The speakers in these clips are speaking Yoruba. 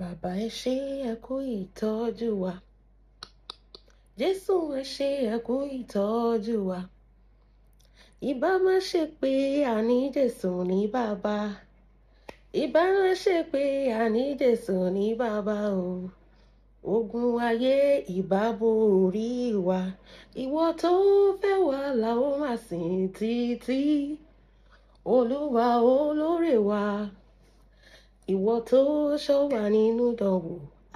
Bàbá, ẹ ṣé, ẹ kú ìtọ́jú wa. Jésù, ẹ ṣé, ẹ kú ìtọ́jú wa. Ìbá má ṣe pé àní Jésù ní bàbá. Ìbá má ṣe pé àní Jésù ní bàbá o. Ogun ayé ìbá borí wa. Ìwọ tó fẹ́ wá la ó máa sìn títí. Olúwa olóore wa. Ìwọ tó ṣọ́ wa nínú ìdánwò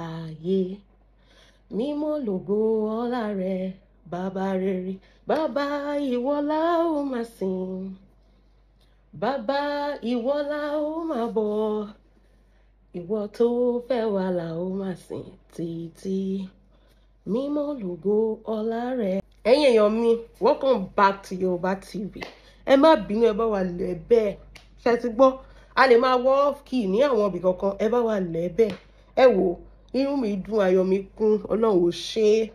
ayé. Mímọ́ lògo ọlá rẹ, bàbá rere. Bàbá, ìwọ la ó máa sìn. Bàbá, ìwọ la ó máa bọ̀. Ìwọ tó fẹ́ wá la ó máa sìn títí. Mímọ́ lògo ọlá rẹ. Ẹ̀yin èèyàn mi, welcome back to Yorùbá TV. Ẹ má bínú, ẹ bá wa lẹ̀ bẹ́ẹ̀. Ṣé ti gbọ́? A lè máa wọ́ off key ní àwọn ibì kankan, ẹ bá wa lẹ̀ bẹ́ẹ̀. Ẹ wò, inú mi dùn, ayọ̀ mi kún, Ọlọ́run ò ṣe é.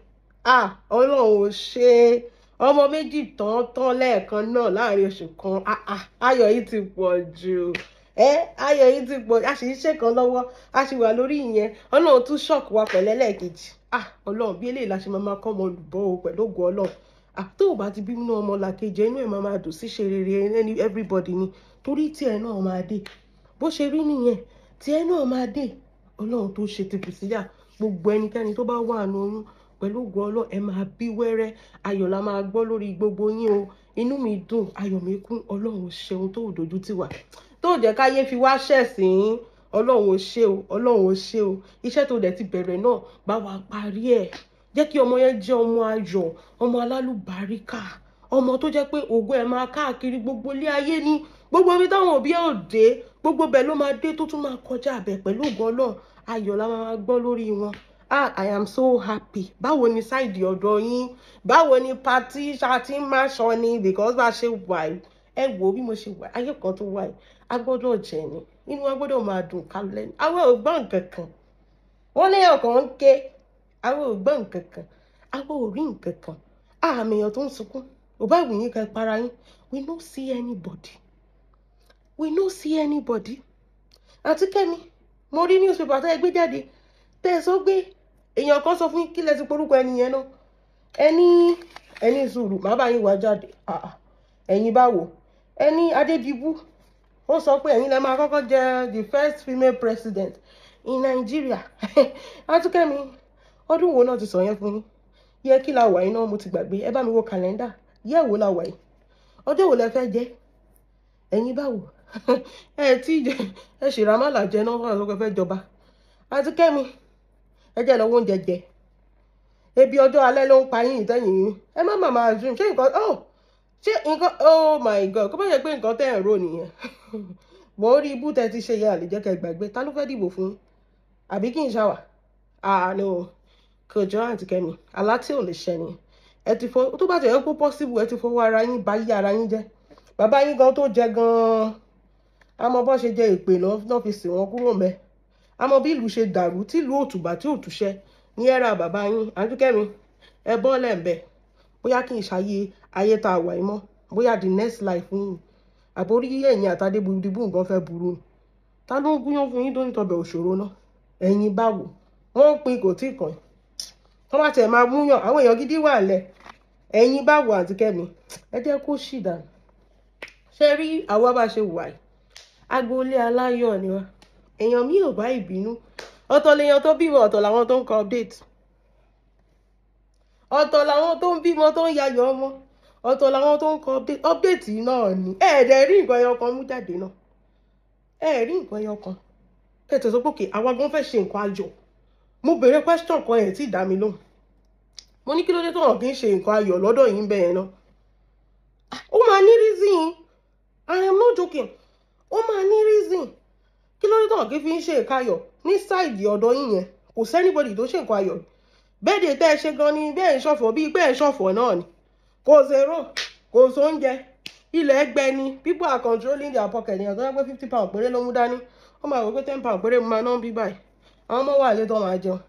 Ah, Ọlọ́run ò ṣe é. Ọmọ méjì tán tán lẹ́ẹ̀kan náà láàrin oṣù kan. Ah ah, ayọ̀ yìí ti pọ̀ jù. Ẹ ayọ̀ yìí ti pọ̀, a sì ń ṣe kan lọ́wọ́, a sì wà lórí ìyẹn. Ọlọ́run tún shock wa pẹ̀lú ẹlẹ́ẹ̀kejì. Ah, Ọlọ́run, bí eléyìí la ṣe máa máa kọ́ ọmọ olùbọ́ o pẹ̀lú ògo Ọlọ́run. Ah, tó o bá ti bínú ọmọ làkejì, inú ẹ̀ máa máa dùn sí ṣe rere ẹni everybody ni. Torí tí ẹ náà máa dé. Bó ṣe rí nìyẹn, tí ẹ náà máa dé. Ọlọ́run tó ṣe ti Priscilla, gbogbo ẹnikẹ́ni tó bá wà nínú oyún pẹ̀lú ògo Ọlọ́run, ẹ máa bí wẹ́rẹ́. Ayọ̀ la máa gbọ́ lórí gbogbo yín o. Inú mi dùn, ayọ̀ mi kún. Ọlọ́run ṣeun tó dojú tì wá. Tó jẹ́ káyé fi wá ṣẹ̀sín. Ọlọ́run ò ṣe o, Ọlọ́run ò ṣe o. Iṣẹ́ tó dẹ̀ ti bẹ̀rẹ̀ náà, bá wa parí ẹ̀. Jẹ́ kí ọmọ yẹn jẹ́ ọmọ ayọ̀, ọmọ alálùbáríkà, ọmọ tó jẹ́ pé ògo ẹ̀ máa káàkiri gbogbo ilé ayé ni. Gbogbo ibi táwọn òbí ẹ̀ ò dé, gbogbo bẹ̀ ló máa dé tó tún máa kọjá abẹ pẹ̀lú ògo Ọlọ́run. Ayọ̀ la máa gbọ́ lórí wọn. Ah, I am so happy. Báwo ni side ọ̀dọ̀ yín? Báwo ni party ṣá tí ń máa ṣọ ni? Because bá ṣe wà yìí, ẹ wò bí mo ṣe wà, ayé kan tó wà yìí, a gbọ́dọ̀ jẹ ni. Inú wa gbọ́dọ̀ máa dùn kálẹ̀ ni. Àwa ò gbọ́ nǹkan kan. Wọ́n ní ọkàn ń ké. Àwa ò gbọ́ nǹkan kan. Àwa ò rí nǹkan kan. Àmì èèyàn tó ń sunkún. Ò bá wù yín ká para yín. We no see anybody. We no see anybody. Àǹtí Kẹ́mi, mo rí newspaper tẹ́ ẹ gbé jáde. Tẹ́ ẹ sọ pé èèyàn kan sọ fún yín, kí lẹ ti porúkọ ẹni yẹn náà. Ẹni ẹni sùúrù, má bá yín wá jáde. Ah ah, ẹ̀yin báwo? Ẹni Adédìbú, ó sọ pé ẹ̀yin lẹ máa kọ́kọ́ jẹ the first female president in Nigeria. Àǹtí Kẹ́mi, ọdún wo náà ti sọ yẹn fún yín? Yẹ kí la wà yín náà, mo ti gbàgbé. Ẹ bá mi wo kàlẹ́ndà. Yẹ wo la wà yìí? Ọjọ́ wo lẹ fẹ́ jẹ́? Ẹ̀yin báwo? Ẹ tí jẹ, ẹ ṣì rà má là jẹ náà fún àwọn tó fẹ́ jọba. Àǹtí Kẹ́mi, ẹ jẹ́ lọ wo oúnjẹ jẹ. Ebi ọjọ́ alẹ́ ló ń pa yín ìtẹ́yìn yín. Ẹ má máa zoom. Ṣé nǹkan, oh, ṣé nǹkan, oh my God, kó bá yẹ pé nǹkan tẹ́ ẹ̀ ń rò nìyẹn. Mo rí ibú tẹ́ ti ṣe yẹn, àlè jẹ́ kẹ́ gbàgbé. Ta ló fẹ́ dìbò fún yín? Àbí kí n ṣàwà? Ah no, kò jọ Àǹtí Kẹ́mi. Àlá tí ò lè ṣẹ ni. Ẹ ti fọ, tó bá ti yẹ kó possible, ẹ ti fọwọ́ ara yín bá yí ara yín jẹ́. Bàbá yín gan tó jẹ gan, a mọ bó ṣe jẹ ìpè náà fi sìn wọ́n kúrò mẹ́. A mọ bí ìlú ṣe dàrú, tí ìlú òtùbà tí òtúṣẹ́ ní ẹ̀rà bàbá yín. Àǹtí Kẹ́mi, ẹ bọ́ lẹ́ǹbẹ̀. Bóyá kí n ṣàyè ayé tá a wà yìí mọ́. Bóyá the next life yín. Àbórí ẹ̀yin àtàdé dìbò nǹkan fẹ́ burú ni. Ta ló ń gúnyán fún yín tó ní tọbẹ̀ òṣòro náà? Ẹ̀yin báwo? Wọ́n ń pín kò tí kàn. Wọ́n bá tiẹ̀ máa múyàn, àwọn èèyàn gidi wà lẹ̀. Ẹ̀yin báwo, Àǹtí Kẹ́mi? Ẹ jẹ́ kó ṣì dànù. Ṣé rí àwa bá ṣe wà yìí? Agboolé aláyọ̀ ni wá. Èèyàn mi ò bá ìbínú. Ọ̀tọ̀ lèèyàn tó bímọ, ọ̀tọ̀ làwọn tó ń kọ update. Ọ̀tọ̀ làwọn tó ń bímọ tó ń yayọ̀ ọmọ. Ọ̀tọ̀ làwọn tó ń kọ update. Update náà ni. Ẹ dẹ̀ rí nǹkan ẹyọ kan mú jáde náà. Ẹ rí nǹkan ẹyọ kan. Kẹ̀tẹ̀ sọ pé okay, àwa gan fẹ́ ṣe nǹkan ayọ̀. Mo béèrè question kan, ẹ̀ tí ì dá mi lóhùn. Mo ní kí ló dé tó hàn kí n ṣe nǹkan ayọ̀ lọ́dọ̀ yín bẹ́ẹ̀ náà. Ó máa ní reason. I am not joking. Ó máa ní reason. Kí ló dé tó hàn kí fi ń ṣe nǹkan ayọ̀ ní side ọ̀dọ̀ yín yẹn? Kò sí anybody tó ṣe nǹkan ayọ̀. Bẹ́ẹ̀dẹ̀ tẹ́ ẹ ṣe gan ni bẹ́ẹ̀ ń ṣọ̀fọ̀ bíi pé ẹ̀ ń ṣọ̀fọ̀ náà ni. Kò zero, kò sóúnjẹ. Ilẹ̀ ẹgbẹ́ ni. People are controlling their pocket. Èèyàn tó yẹ pé £50 péré ló mú dání. Ó máa wò pé £10 péré mo máa ná bí báyìí. Àwọn ọmọ wà lé tó máa jẹun.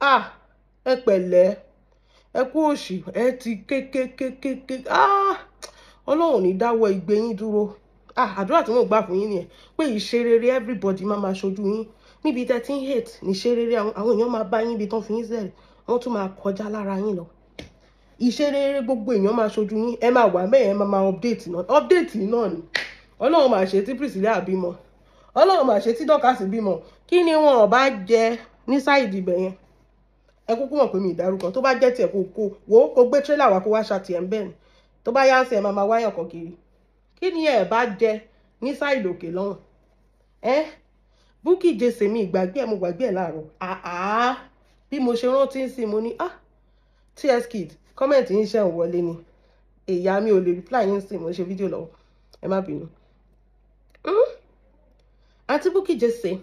Ah, ẹ pẹ̀lẹ́. Ẹ kú òṣì, ẹ ti kékékékéké. Ah, Ọlọ́run ò ní dáwọ́ igbe yín dúró. Ah, àdúrà tí mò ń gbà fún yín nìyẹn, pé ìṣe rere everybody máa máa ṣojú yín. Níbi tẹ́ tí ń hate ní ṣe rere, àwọn èèyàn máa bá yín ibi tán fi yín sílẹ̀, wọ́n tún máa kọjá lára yín lọ. Ìṣe rere gbogbo èèyàn máa ṣojú yín. Ẹ máa wà mẹ́yẹn, máa máa update náà, update náà ni. Ọlọ́run máa ṣe tí Priscilla bímọ, Ọlọ́run máa ṣe tí Dorcas bímọ. Kí ni wọn ò bá jẹ ní side ibẹ̀ yẹn? Ẹ kúkú mọ̀ pé mi ìdárúkọ. Tó bá jẹ́ tiẹ̀, kó kó wò ó, kó gbé tírélà wá, kó wá ṣàtìẹ̀ ń bẹ̀ ni. Tó bá yá ń sẹ́, ẹ máa máa wáyàn kan kiri. Kí ni ẹ bá jẹ ní side òkè lọ́hùn ẹ? Bukky Jesse, mi ìgbàgbé ẹ, mo gbàgbé ẹ láàárọ̀. Àá, bí mo ṣe rántí ń sìn, mo ní, ah, TS Kid, comment yín ṣe ń wọlé ni. Ìyá mi ò lè reply yín sìn, mo ṣe fídíò lọ́wọ́, ẹ má bínú. Àǹtí Bukky Jesse,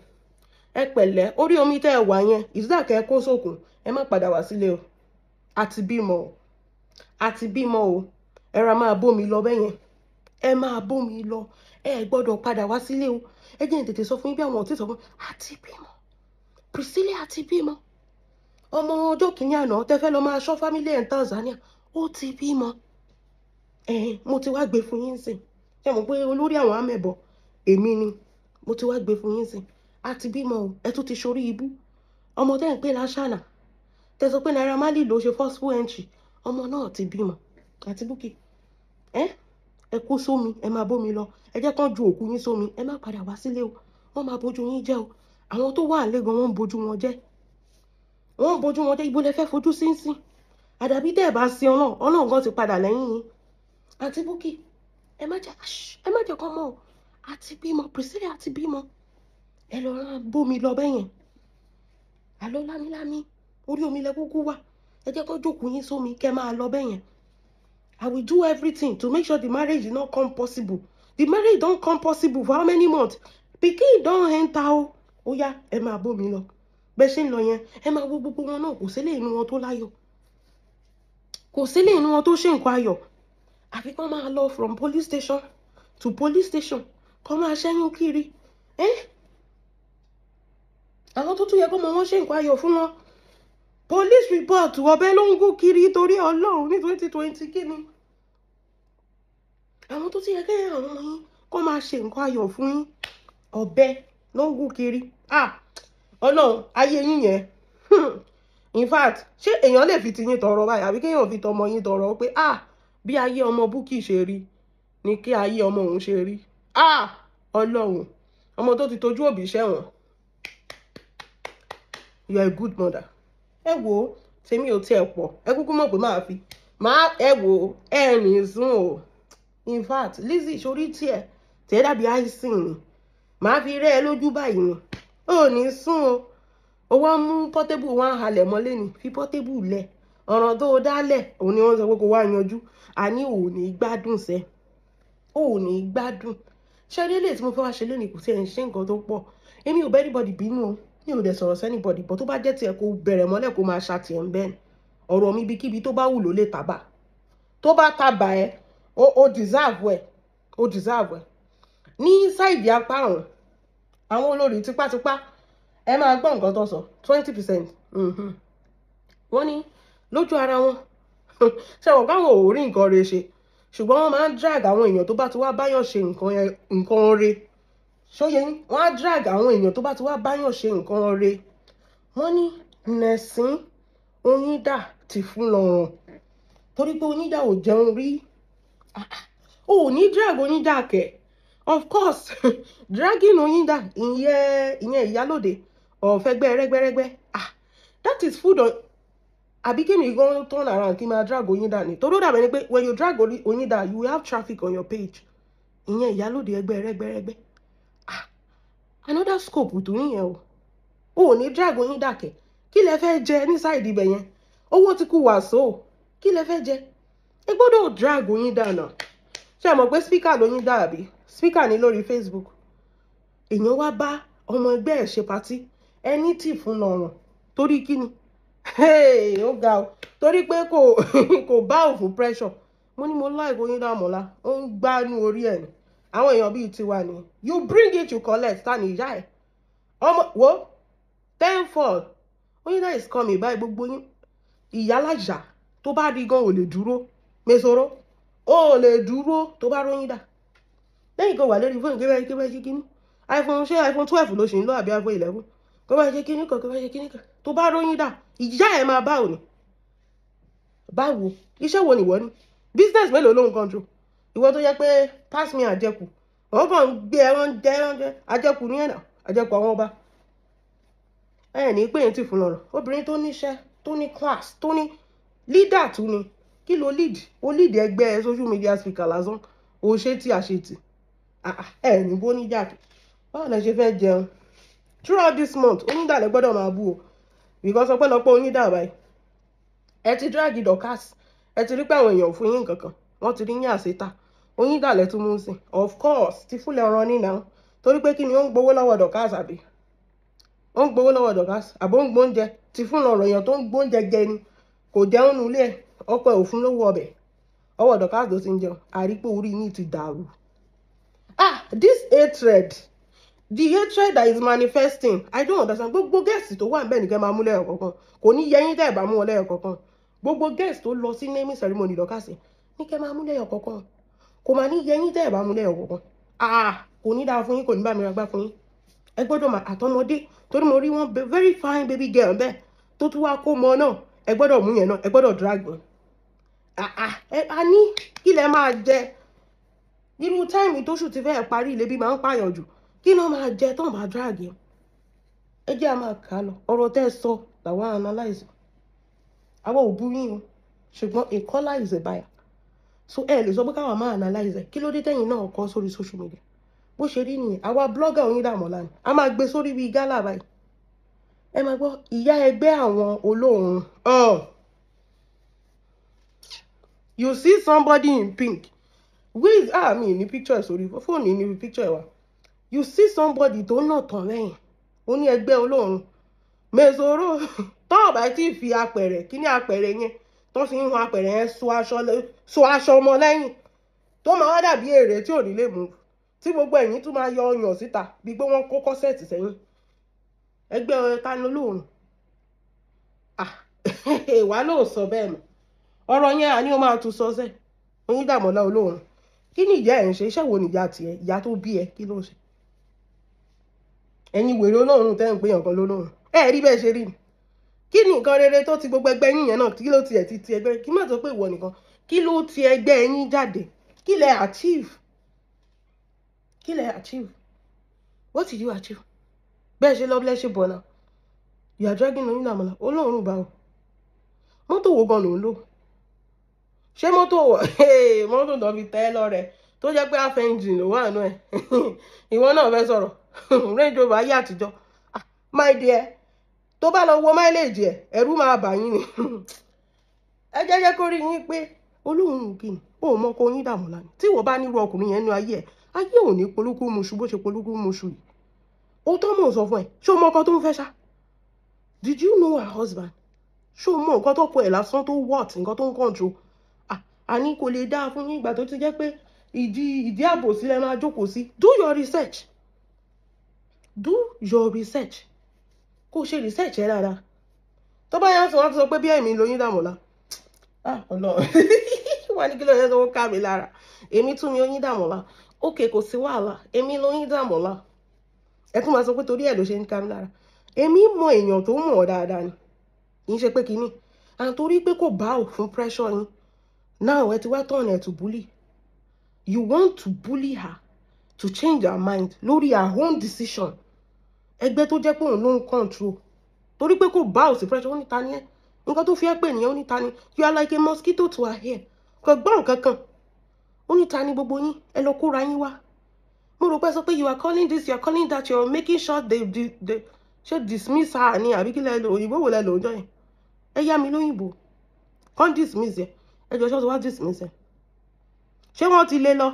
ẹ pẹ̀lẹ́. Orí omi tẹ́ ẹ wà yẹn, ìsúdàkẹ́ kó sókun, ẹ má padà wá sílé o. Àti bímọ o, àti bímọ o. Ẹ ra máa bómi lọ bẹ́yẹn, ẹ máa bómi lọ. Ẹ gbọ́dọ̀ padà wá sílé o. Ẹ jẹ́ n tètè sọ fún yín bí àwọn ò tí sọ fún. Àti bímọ, Priscilla àti bímọ. Ọmọ ọjọ́ kìíní àná tẹ́ fẹ́ lọ máa ṣọ́ family ẹ̀ ní Tanzania, ó ti bímọ. Ẹ̀ẹ́n, mo ti wá gbé fún yín sìn. Ṣé mo pé olórí àwọn amẹ̀bọ̀ èmi ni? Mo ti wá gbé fún yín sìn. Àti bímọ o. Ẹ tún ti ṣorí ibú. Ọmọ tẹ́ ń pè láṣànà, tẹ́ sọ pé Naira Marley ló ṣe forceful entry, ọmọ náà ti bímọ. Àti Bukky, ẹ ẹ kó sómi, ẹ máa bómi lọ. Ẹ jẹ́ kán ju òkú yín sómi. Ẹ má padà wá sílé o. Wọ́n máa bójú yín jẹ́ o. Àwọn tó wà nílé gan, wọ́n ń bójú wọn jẹ́, wọ́n ń bójú wọn jẹ́. Ibo lẹ fẹ́ fojú sí sí? Àdàbí tẹ́ ẹ bá sin Ọlọ́run. Ọlọ́run gan ti padà lẹ́yìn yín. Àti Bukky, ẹ má jẹ́ kọ́ mọ́ o. Àti bímọ, Priscilla àti bímọ. Ẹ lọ rán bómi lọ bẹ́yẹn. Àlọ́ lámílámí, orí omi lẹ kúkú wà. Ẹ jẹ́ kó jókòó yín sómi, kẹ́ máa lọ bẹ́yẹn. I will do everything to make sure the marriage did not come possible. The marriage don come possible for how many months? Pikin don enter o. Ó yá, ẹ máa bómi lọ. Bẹ́ẹ̀ ṣe ń lọ yẹn, ẹ máa wo gbogbo wọn náà, kò sílé inú wọn tó láyọ̀. Kò sílé inú wọn tó ṣe nǹkan ayọ̀. Àfi kán máa lọ from police station to police station, kán máa ṣẹ́yún kiri. Eh? Àwọn tó tún yẹ kó mọ wọn ṣe nǹkan ayọ̀ fún wọn. Police report, ọbẹ̀ ló ń gún kiri torí Ọlọ́run ní 2020. Kí ni? Àwọn tó ti yẹ kẹ́yìn àwọn ọmọ yín kó máa ṣe nǹkan ayọ̀ fún yín, ọ̀bẹ ló ń gún kiri. Ah, Ọlọ́run, ayé yín yẹn, in fact, ṣé èèyàn lè fi tiyín tọrọ báyìí, àbí kéèyàn fi tọmọ yín tọrọ pé, ah, bí ayé ọmọ Bukky ṣe rí ni kí ayé ọmọ òun ṣe rí? Ah, Ọlọ́run, ọmọ tó ti tójú òbí ṣẹ̀wọ̀n, you are a good mother. Ẹ wo, tèmi ò tiẹ̀ pọ̀. Ẹ kúkú mọ̀ pé máa fi máa ẹ wo ẹ rìn sún o. In fact, Lizzy, sórí tiẹ̀ tiẹ̀ dàbí icing ni, màá fi rẹ́ ẹ lójú báyìí ni. Ò ní sún o. Ó wá mú Portable, wá ń halẹ̀ mọ́lé ni. Fi Portable lẹ̀. Ọ̀ràn tó o dálẹ̀ òun ni wọ́n sọ pé kó wá yanjú. Àní ò ní gbádùn sẹ́, ò ní gbádùn. Ṣé rí eléyìí tí mo fẹ́ wá ṣe lónìí, kò sí ẹ̀ ń ṣe nǹkan tó pọ̀. Èmi ò bẹ́ anybody bínú o, mi ò dẹ̀ sọ̀rọ̀ sí anybody, but tó bá jẹ́ tiẹ̀, kó bẹ̀rẹ̀ mọ́lẹ̀, kó máa ṣàtìẹ̀ ń bẹ́ẹ̀. Ọ̀rọ̀ mi, ibikíbi tó bá wù ló lè tàbà. Tó bá tàbà ẹ, o deserve ẹ, o deserve ẹ. Ní side apá ọ̀hún, àwọn olórí tipátipá, ẹ máa gbọ́ nǹkan tó sọ. 20%, wọ́n ní lójú ara wọn. Ṣe wọ́n káwọn ò rí nǹkan re ṣe, ṣùgbọ́n wọ́n máa ń drag àwọn èèyàn tó bá ti wá báyọ̀ ṣe nǹkan re. Ṣóyẹ yín? Wọ́n á drag àwọn èèyàn tó bá ti wá báyọ̀ ṣe nǹkan re. Wọ́n ní nẹ̀sín Oyíndà ti fún lọ́rùn torí pé Oyíndà ò jẹun rí. O ò ní drag Oyíndà kẹ̀. Of course, dragging Oyíndà, ìyẹn ìyálòde ọ̀fẹ́gbẹ́ rẹ́gbẹ́rẹ́gbẹ́, ah, that is food on. Àbí kí mi gan turn around, kí n máa drag Oyinda ni? Torí ó dàbẹ̀ ni pé when you drag Oyinda, you will have traffic on your page. Ìyẹn ìyálòde ẹgbẹ́ rẹ́gbẹ́rẹ́gbẹ́, ah, another scope tó níyẹn o. Ò ní drag Oyinda kẹ̀. Kí lẹ fẹ́ jẹ ní side ibẹ̀ yẹn? Owó ti kú wàsó, kí lẹ fẹ́ jẹ? Ẹ gbọ́dọ̀ drag Oyinda náà. Ṣé ẹ mọ̀ pé speaker lóyinda, àbí speaker ní lórí Facebook? Èèyàn wá bá ọmọ ẹgbẹ́ ẹ̀ ṣe party, ẹni tì fún lọ́rùn torí kí ni? Ó ga o. Torí pé kò bá òfin pressure. Mo ní mo like Oyindamola, ó ń gbánú orí ẹ̀ ni. Àwọn èèyàn bíi tiwa ni. You bring it, you collect. Ta ni ìyá ẹ̀? Ọmọ wo tenfold. Oyinda is coming báyìí. Gbogbo yín, ìyálàjà tó bá rí gan ò lè dúró. Mesoro, ó lè dúró tó bá róyìndà. Lẹ́yìn kó wà lórí fóònù, kí báyìí, kí báyìí ṣe kíní iPhone, ṣé iPhone 12 ló ṣì ń lò àbí iPhone 11? Kó báyìí ṣe kíní kan, kó báyìí ṣe kíní kan. Tó bá róyìn dà, ìyá ẹ̀ máa bá òní. Báwo? Iṣẹ́ wo nìwọ ní? Business mélòó ló ń control? Ìwọ tó yẹ pé pass me àjẹkù, òun kàn ń gbé ẹran jẹ, ẹran jẹ, àjẹkù ní ẹ̀nà àjẹkù àwọn ọba. Ẹ ní pé yẹn ti fún lọ́rọ̀. Obìnrin tó níṣẹ́, tó ní class, tó ní leader tún ni. Kí ló lead? Ó lead ẹgbẹ́ social media speaker lásán. Ó ṣe tí a ṣe tì. Ẹ ní bó ní jáde. Báwo lẹ ṣe fẹ́ jẹun throughout this month? Onídàlẹ̀ gbọ́dọ̀ máa bú o, because ọpẹ́lọpẹ́ onídà báyìí. Ẹ ti drag Dorkas, ẹ ti rí pé àwọn èèyàn ò fún yín nǹkan kan, wọ́n ti rí yín àṣetà. Onídàlẹ̀ tún mú sí, of course, ti fúnlẹ̀ ọ̀ràn ní náà. Torí pé kí ni? Ó ń gbowó lọ́wọ́ Dorkas, àbí ó ń gbowó lọ́wọ́ Dorkas, àbó ń gbóúnjẹ ti fún ọ̀rọ̀? Èèyàn tó ń gbóúnjẹ jẹ ni, kò jẹun nulẹ̀ ẹ̀, ọkọ ẹ̀ ò fún lówó ọbẹ̀, ọwọ́ Dorkas ló ti ń jẹun. Àrípò orí yín ti dàrú. Ah, this hatred, the hatred that is manifesting, I don't understand. Gbogbo guest tó wà níbẹ̀ nìkan máa mú lẹ́yọ̀ kọ̀ọ̀kan. Kò ní yẹ yín tẹ́ ẹ̀ bá mú wọn lẹ́yọ̀ kọ̀ọ̀kan. Gbogbo guest tó lọ sí naming ceremony Dorkas ní kẹ́ máa mú lẹ́yọ̀ kọ̀ọ̀kan. Kò máa ní yẹ yín tẹ́ ẹ̀ bá mú lẹ́yọ̀ kọ̀ọ̀kan. Ah, kò ní dáa fún yín, kò ní bá mi ragbá fún yín. Ẹ gbọ́dọ̀ máa àtọmọdé, torí mo rí wọn, very fine baby girl bẹ́ẹ̀ tó tún wá kó mọ náà. Ẹ gbọ́dọ̀ mú yẹn náà, ẹ gbọ́dọ̀ drag wọn. Ah ah, ẹ a ní kí lẹ máa jẹ nínú time tóṣù ti fẹ́ẹ̀ parí? Ilé bí máa ń pààyàn jù, kí náà máa jẹ tán bá drag yẹn? Ẹ jẹ́ a máa kà á lọ. Ọ̀rọ̀ tẹ́ ẹ sọ làwọn analyze. Àwọn ò bú yín o, ṣùgbọ́n a caller is a buyer, so ẹ lè sọ pé káwọn máa analyze ẹ. Kí ló dé tẹ́yìn náà kọ sórí social media? Bó ṣe rí nìyẹn. Àwa blogger Oyindamola ni a máa gbé sórí bíi gálà báyìí. Ẹ máa gbọ́ ìyá ẹgbẹ́ àwọn olóòórùn. Oh, you see somebody in pink with, ah, mi ní picture sórí fóònù, ní picture wa. You see somebody tó nà tán lẹ́yìn, ó ní ẹgbẹ́ olóòórùn mèsòrò tó ọ̀bá tí fi apẹ̀rẹ̀, kí ní apẹ̀rẹ̀ yẹn tó fi ń hun apẹ̀rẹ̀ yẹn, so aṣọ ọmọ lẹ́yìn tó máa wá dàbí èrè tí ò ní lè mú, tí gbogbo ẹ̀yìn tún máa yọ ọyàn síta bíi pé wọ́n kó corset sẹ́yìn. Ẹgbẹ́ ta ni olóòórùn? Ah, wàá lóò sọ bẹ́ẹ̀ mọ́. Ọ̀rọ̀ yẹn àní ó máa tún sọ sẹ́. Oyindamola olóòórùn, kí ni ìyá ẹ̀ ń ṣe? Iṣẹ́ wo ni ìyá tiẹ̀, ìyá tó bí ẹ, kí ló ń ṣe? Ẹ̀yin wèrè olóòórùn tẹ́ ń pè yàn kan lólóòórùn, ẹ rí bẹ́ẹ̀ ṣe rí ni. Kí ni nǹkan rere tó ti gbogbo ẹgbẹ́ yín yẹn náà? Kí ló tiẹ̀ ti ti ẹgbẹ́? Kí má sọ pé ìwọ nìkan. Kí ló ti ẹgbẹ́ yín jáde? Kí lẹ achieve? Kí lẹ achieve? What did you achieve? Bẹ́ẹ̀ ṣe lọ bẹ́ẹ̀ ṣe bọ̀ náà. You are dragging Oyindamola olóòórùn. Báwo? Mọ́tò wo gan ló ń lò? Ṣé mọ́tò tó fi tẹ́ lọ́rẹ̀ tó jẹ́ pé half engine ló wà nù ẹ̀? Ìwọ náà fẹ́ sọ̀rọ̀ Range Rover ayé àtijọ́. Ah, my dear, tó bá lọ wo mileage ẹ̀, ẹ̀rù máa bà yín ni. Ẹ jẹ́ jẹ́ kó rí yín pé olóhùn kì í ó mọ kó Oyindamola ni. Tí ìwọ bá nírú ọkùnrin yẹn nínú ayé ẹ̀, ayé ò ní polúkú muṣu bó ṣe polúkú muṣu yìí. Ó tọ́ mò ń sọ fún ẹ. Ṣé o mọ ọkọ tó ń fẹ́ ṣá? Did you know her husband? Ṣé o mọ nǹkan tó kọ ẹ̀ lásán tó what, nǹkan tó ń control? Ah, àní kò lè dáa fún yín ìgbà tó ti jẹ́ pé ìdí àbòsí lẹ máa jókòó sí. Do your research, do your research. Kó o ṣe research ẹ dáadáa. Tó bá yá sọ, wọn ti sọ pé bí ẹ̀mí lóyún Dàmọ́lá. Ah, Ọlọ́run, wọ́n ní kí ló yẹ tó ká mi lára. Èmi tún mi Oyindamola. Ok, kò sí wàhálà, èmi lóyún Dàmọ́lá. Ẹ tún máa sọ pé torí ẹ̀ ló ṣe ń ká mi lára. Èmi mọ èèyàn tó mọ̀ ọ́ dáadáa ni, kì í ṣe pé kínní. And torí pé kò bá ò fún pressure yín now, ẹ ti wá turn ẹ to bully. You want to bully her to change her mind lórí her own decision. Ẹgbẹ́ tó jẹ́ pé òun ló ń control, torí pé kò bá ò sí pressure, ó ní ta ni ẹ́? Nǹkan tó fi ẹ́ pè nìyẹn. Ó ní ta ni? You are like a mosquito to her hair. Kò gbọ́ nǹkan kan. Ó ní ta ni gbogbo yín? Ẹ lọ kóra yín wá. Mo rò pé sọ pé you are calling this, you are calling that, you are making sure they ṣe dismiss her ni, àbí kí lẹ lò? Òyìnbó wò lẹ lò ń jọ yẹn? Ẹ yá mi lóyìnbó. Kàn dismiss ẹ. Ẹ jọ, ṣọ́ọ̀ṣì wá dismiss ẹ? Ṣé wọ́n ti lé lọ?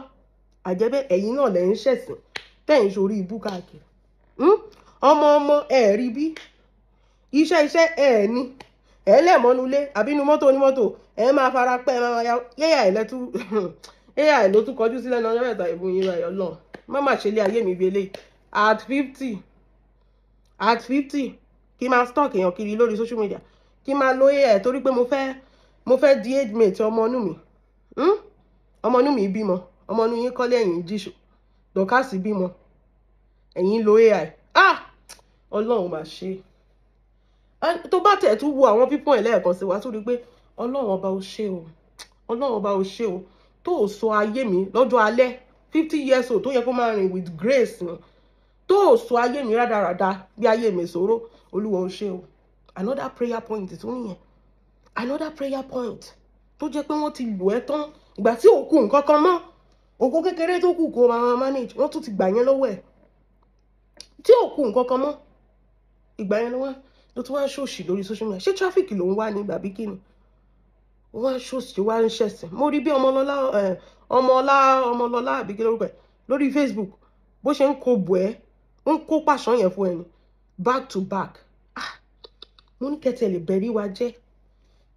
Àjẹbẹ́ ẹ̀yin náà lẹ́ ń ṣẹ̀sìn tẹ̀ ń sórí ibú káàkiri. Ọmọ ọmọ ẹ̀ rí bí iṣẹ́ iṣẹ́ ẹ̀ ní ẹ̀ lẹ́mọ́nulé àbí inú mọ́tò onímọ́tò, ẹ̀ máa fara pẹ́, ẹ̀ máa ya yẹ́yà ẹ̀ lẹ́tú yẹ́yà ẹ̀ ló tún kọjú sílẹ̀ náà. Ọjọ́ mẹ́ta ìbú yín báyọ̀ lọ. Má má ṣe ilé ayé mi bí eléyìí. At 50, at 50, kí máa stalk èèyàn kiri lórí social media, kí máa lo AI torí pé mo fẹ́ di age mate ọmọ inú mi. Ọmọ inú mi bímọ, ọmọ inú yín kọ́lé, ẹ̀yìn jíṣù. Dorcas bímọ, ẹ̀yin lo AI. Ah, Ọlọ́run máa ṣe. Tó bá tẹ̀ tún wo àwọn pípọ́n ẹ̀ lẹ́ẹ̀kan sí wa, tó rí i pé Ọlọ́run ọba ò ṣe o, Ọlọ́run ọba ò ṣe o, tó ò sọ ayé mi lọ́jọ́ alẹ́, 50 years old tó yẹ kó máa rìn with grace ni, tó ò sọ ayé mi rádaràda bí ayé mi sọ̀rọ̀. Olúwa ò ṣe o. Another prayer point tún nìyẹn, another prayer point tó jẹ́ pé wọ́n ti lò ẹ́ tán. Ìgbà tí òkú nǹkan kan mọ́, òkú kékeré tó kù kó máa manage, wọ́n tún ti gbà yẹn lọ́wọ́ ẹ̀. Tí òkú nǹkan kan mọ́, ìgbà yẹn lọ́wọ́ ló tún wá ń ṣòṣì lórí social media. Ṣé traffic ló ń wá ní bàbí kí ni? Wọ́n á ṣòṣì, wá ń ṣẹ̀sìn. Mo rí bí Ọmọlọ́lá, Ọmọọlá, Ọmọlọ́lá àbí kí lórúkọ ẹ̀ lórí Facebook, bó ṣe ń kó bò ẹ́, ó ń kó pàṣán yẹn fún ẹni back to back. Ah, mo ní kẹtẹ lè bẹ̀rí wa jẹ́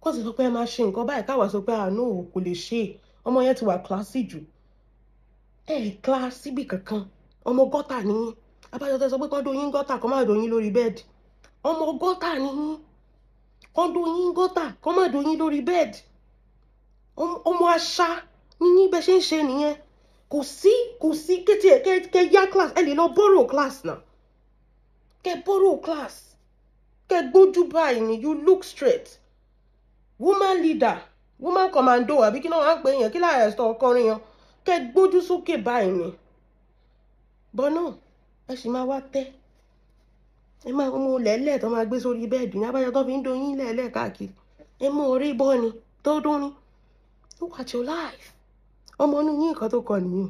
kó sì sọ pé ẹ máa ṣe nǹkan báyìí, káwa sọ pé àánú kò lè ṣe é. Ọmọ yẹn ti wà classy jù. Ẹ classy bí kankan, ọmọ gutter nìyí. Abájọ tẹ sọ pé kán dóyin gutter, kán má dóyin lórí bed. Ọmọ gutter nìyí, kán dóyin gutter, kán má dóyin lórí bed. Ọmọ àṣà níyí bẹ ṣe ń ṣe nìyẹn. Kò sí, kò sí kétí ẹ kẹ yá class, ẹ lè lọ borrow class náà, kẹ borrow class, kẹ gbójú báyìí ni. You look straight, woman leader, woman commando, àbí kí náà wọ́n á pè yẹn, kí láyà ẹ̀sọ́ ọkọrin yẹn, kẹ gbójú sókè báyìí ni. But no, ẹ sì máa wá tẹ́ ẹ máa mú lẹ́lẹ̀ tó máa gbé sórí bed ní abájọ tó fi ń doyin lẹ́lẹ̀ káàkiri. Ẹ mú orí bọ́ ni tó dún ní. Look at your life. Ọmọ inú yín, nǹkan tó kọ nìyí.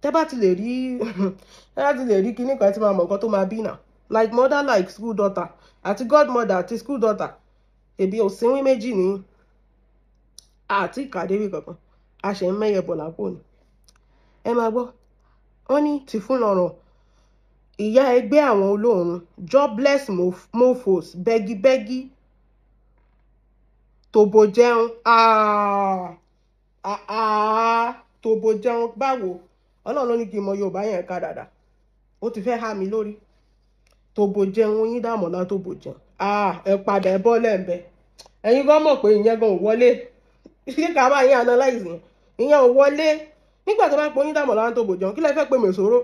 Tẹ́ bá ti lè rí kíní kan tí máa mọ̀ nǹkan tó máa bí náà, like mother like school daughter, àti godmother àti school daughter, èbí òsínwín méjì ní àti ìkàdébì kankan, a ṣẹ̀ ń mẹ́yẹ bọ̀ lápò ni. Ẹ máa gbọ́, wọ́n ní tìfúnlọ̀rọ̀ ìyá ẹgbẹ́ àwọn olóòórùn, jobless mofos, bẹ́gibẹ́gi, tòbò jẹun. Tòbò jẹun báwo? Ọlọ́run ló ní kí n mọ Yorùbá yẹn ká dáadáa, ó ti fẹ́ há mi lórí. Tòbò jẹun, yín dàmọ́lá tòbò jẹun. Ẹ padà, ẹ bọ́ lẹ́ǹbẹ̀. Ẹ̀yin gan mọ̀ pé ìyẹn gan ò wọlé. Ṣé ká bá yín analyze yẹn? Ìyẹn ò wọlé. Nígbà tó bá pọ̀ yín dàmọ́lá tòbò jẹun, kí lẹ fẹ́ pé mèsòrò?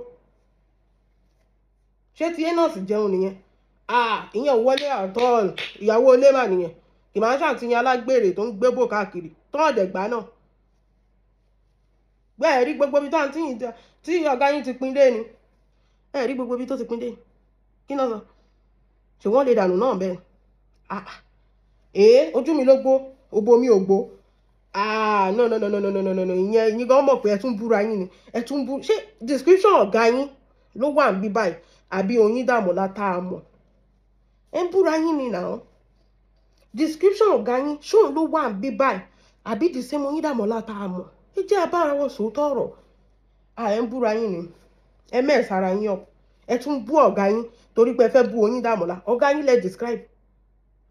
Ṣé tí Enos jẹun nìyẹn? Ìyẹn ò wọlé at all. Ìyàwó ilé mà nìyẹn, kì máa ń ṣàtìyàn alágbèrè tó ń gbébò káàkiri tó ọ̀dẹ̀ gbá náà. Bẹ́ẹ̀ rí gbogbo ibi tí ọ̀gá yín ti pín dé ni. Ẹ rí gbogbo ibi tó ti pín dé. Kí náà sọ? Ṣé wọ́n lè dànù náà bẹ́ẹ̀? Ee, ojú mi ló gbó, òbò mi ò gbó. Ah, no, no, no, no, no, no, no, no. Ìyẹn yín gan mọ̀ pé ẹ tún búra yín ni, ẹ tún bú. Ṣé description ọ̀gá yín ló wà níbí báyìí àbí Oyin Dàmọ́lá tá a mọ̀? Ẹ ń búra yín ni now. Description ọ̀gá yín, ṣóun ló wà níbí báyìí àbí the same Oyin Dàmọ́lá tá a mọ̀? Ẹ jẹ́ abára wọn sòótọ́ ọ̀rọ̀. À ẹ ń búra yín ni, ẹ mẹ́ẹ̀sára yín up. Ẹ tún bú ọ̀gá yín torí pé ẹ fẹ́ bú Oyin Dàmọ́lá. Ọ̀gá yín lẹ describe.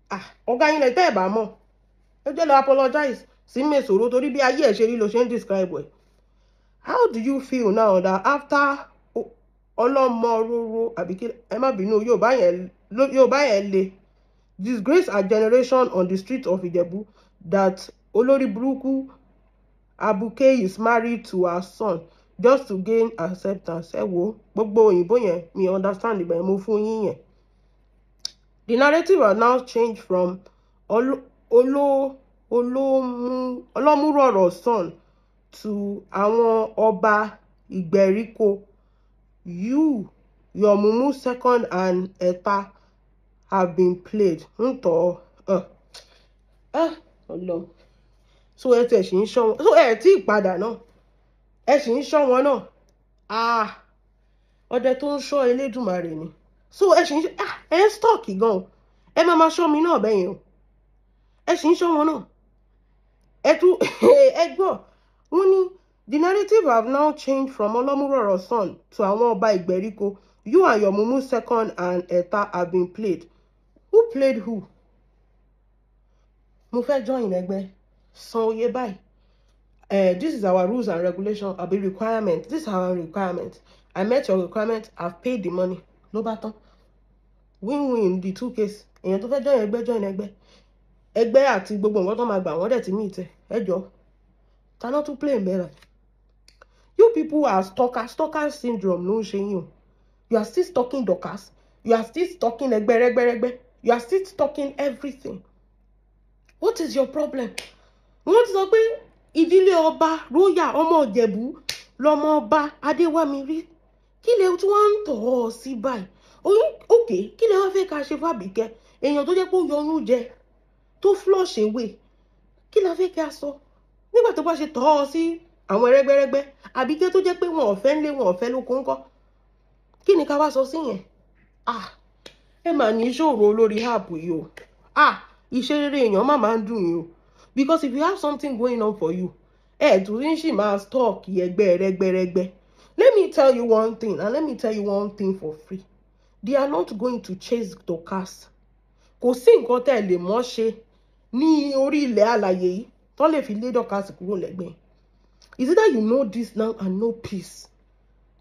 Ah, ọ̀gá yín lẹ tẹ́ ẹ̀ bá mọ̀. Ẹ jẹ́ lọ apologize sí Mèsòrò torí bí ayé ẹ̀ ṣe rí ló ṣe ń describe ẹ̀. How do you feel now that after ọlọ́mọróró, àbí kí ẹ má bínú, Yorùbá yẹn, Yorùbá yẹn le, disgrace our generation on the street of Ijebu, that olórí burúkú Abuke is married to her son just to gain acceptance? Ẹ wo gbogbo òyìnbó yẹn, mi understand ìgbà yẹn mo fún yín yẹn. The narrative has now changed from ọlọ́múrọ̀rọ̀ son to àwọn ọba ìgbèríko. You, your mumu second and ẹ̀ta have been played ntọ́. Ọlọ so ẹ tẹ̀ sì ń ṣọ́ wọn, so ẹ tí ì padà náà, ẹ sì ń ṣọ́ wọn náà. Ah, ọdẹ tó ń ṣọ́ Elédùmarè ni. So ẹ sì ń, ah, ẹ ń stalk gan o. Ẹ máa ma ṣọ́ mi náà bẹ́yẹn o. Ẹ sì ń ṣọ́ wọn náà. Ẹ tún ẹ gbọ́, wọ́n ní the narrative have now changed from ọlọ́múrọ̀rọ̀ son to àwọn ọba ìgbèríko. You and your mumu second and ẹ̀ta have been played. Who played who? Mo fẹ́ join ẹgbẹ́, san oye báyìí. This is our rules and regulation àbí requirement. This is our requirement. I met your requirement, I've paid the money, ló bá tán. Win-win the two case. Èèyàn tó fẹ́ join ẹgbẹ́, join ẹgbẹ́, ẹgbẹ́ àti gbogbo nǹkan tó máa gbà, wọ́n dẹ̀ ti meet ẹ. Ẹ jọ, ta ló tún play bẹ́ẹ̀? You People are stalker. Stalker syndrome ló ń ṣe yín o. You are still stalking Dorcas. You are still stalking ẹgbẹ́rẹ́gbẹ́rẹ́gbẹ́. You are still stalking everything. What is your problem? Wọ́n ti sọ pé ìdílé ọba royal, ọmọ Ìjẹ̀bú lọmọ ọba Adéwámirí. Kí lẹ tí wọ́n ń tọ̀ ọ́ sí báyìí? Oyún òkè, kí lẹ wá fẹ́ ká ṣe f'Àbíkẹ́, èèyàn tó jẹ́ pé ó yọyún jẹ tó flush away? Kí la fẹ́ ká sọ nígbà tó bá ṣe tọ̀ ọ́ sí àwọn ẹrẹ́gbẹ́rẹ́gbẹ́? Àbíkẹ́ tó jẹ́ pé wọn ò fẹ́ ńlé, wọn ò fẹ́ lóko ńkọ́? Kí ni ká wá sọ sí yẹn? Ah, ẹ mà ní ìṣòro lórí app yìí o. Ah, ìṣerere èèyàn má máa ń dùn yín o, because if you have something going on for you, ẹ tún ní sì máa stalk ẹgbẹ́ rẹ́gbẹ́rẹ́gbẹ́. Let me tell you one thing, and let me tell you one thing for free: they are not going to chase Dorcas. Kò sí nǹkan tẹ́ ẹ lè mọ́ ṣe ní orí ilẹ̀ alàyè yìí tó lè fi lé Dorcas kúrò lẹ́gbẹ̀ẹ́. Is either you know this now and know peace.